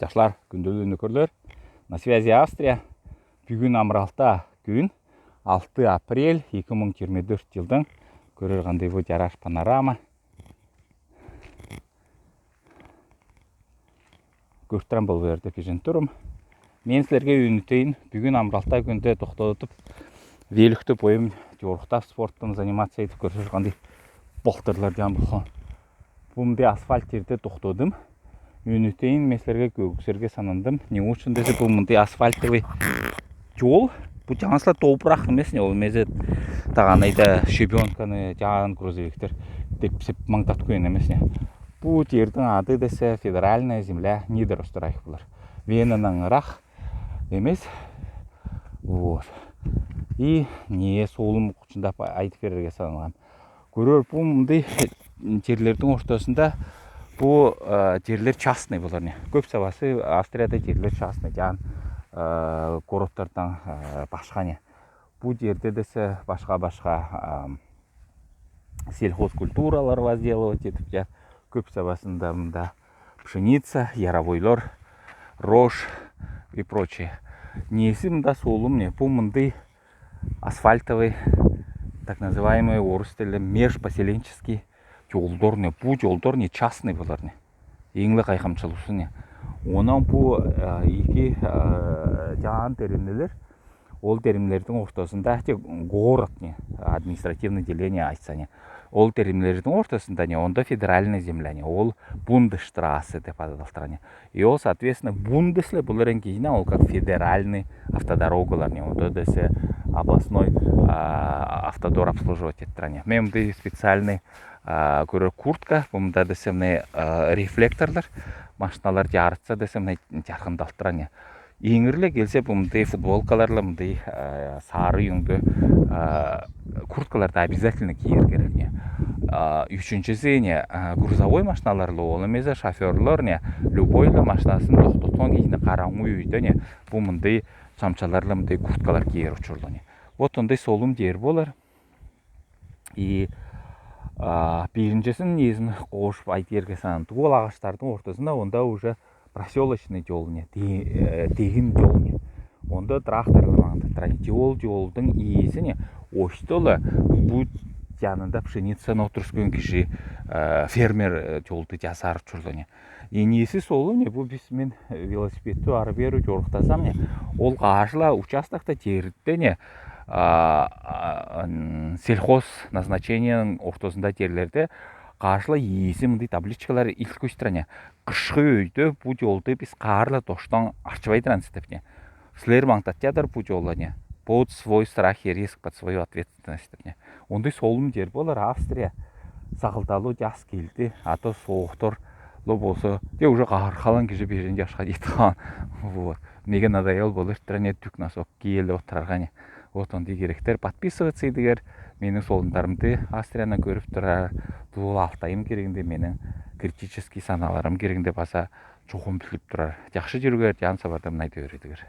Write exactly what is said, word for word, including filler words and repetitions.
Жашлар, күндөлү нөкерлер. На связи Австрия. Бүгүн амралтаа күн, алты апрель, эки муң жыйырма дөрт жылдың. Көрер кандай бу жараш панорама. Көртүрем бол берде пижин турум. Мен силерге үнүтейин, бүгүн амралтаа күнде тохтодуп, великте боем жорухтап, спорттан заниматься этип көрсөш кандай болтырлар жан болхон. Бумды асфальт жерде тохтодум. Үнүтейин мен силерге көгүксерге санандым. Не учун десе бу мындай асфальтовый жол. Бу жаңасла топырак эмес не, ол мезе таган айда щебенканы жаан грузовиктер тепсеп маңтаткуен эмес не. Бу жердин ады десе федеральная земля Нидерострайх булар. Венаның ырак эмес. Вот. И не солум кучундап айтып берерге саналган. Көрөр бу мындай жерлердин ортосунда бу жерлер частный булар не. Көп сабасы Австрияда жерлер частный жан городтардан башка не. Бу жерде десе башка-башка сельхозкультуралар возделывать этип жа. Көп сабасында мында пшеница, яровойлор, рожь и прочее. Неси мында солум не, бу мындай асфальтовый, так называемый орус тилде межпоселенческий жолдор не, бу жолдор не частный булар не. Эң ле кайгамчылысы не. Онан бу эки жаан теремнелер, ол теремнелердин ортосунда те город не, административный деление айтса не. Ол теремнелердин ортосунда не, онда федеральный земля не, ол Бундесштрассе деп аталып турар не. И ол, соответственно, Бундесле булар эң кийине, ол как федеральный автодорогалар не, онда десе областной автодор обслуживать эттирер не. Мен мындай специальный көрөр куртка, бумда десе мындай рефлекторлар, машиналар жарытса десе мындай жаркындалтырар не. Ийиңирле келсе бумдай футболкаларла мындай сары юңдө курткаларды обязательно кийер керек не. Ючүнчүсү не, грузовой машиналарлы ол эмесе шофёрлор не, любойлы машинасын тохтоткон кийине караңгы үйдө не, бу мындай чамчаларлы мындай курткалар кийер учурлу не. Вот ондай солум жер болар. И биринчисин неезин кошуп айтып берерге санандым. Ол агаштардын ортосунда онда уже проселочный жол не, тегин жол не. Онда тракторлар маңдаттырар не. Ол жолдун ээси не, оштоло бу жанында пшеницаны отурускан киши, фермер жолду жасар учурлу не. И неси солум не, бу биз мен велосипедти ары-бери жорухтасам не, ол кашла участокта жерде не, сельхоз назначениянын ортосунда жерлерде кашла ээси мындай табличкалар илткүстүр не. Кышкы өйдө бу жолду биз каарла доштон арчыбай турабыз деп не. Силер маңтатчадыр бу жолду не. Под свой страх и риск, под свою ответственность деп не. Ондай солум жер болар Австрия. Сакылталуу жаз келди, а то сооктор ло болсо, те уже каархалан кижи бежен жашка жеткен. Вот. Меге надоел болуп турар не, түк носок кийип отурарга не. Вот ондай керектер. Подписываться этигер. Менин солумдарымды Австрияны көрүп турар, дуу Алтайым керегинде, менин критический саналарым керегинде баса чогум билип турар. Жакшы жүргер, жан сабарда мындай көрүдүгер.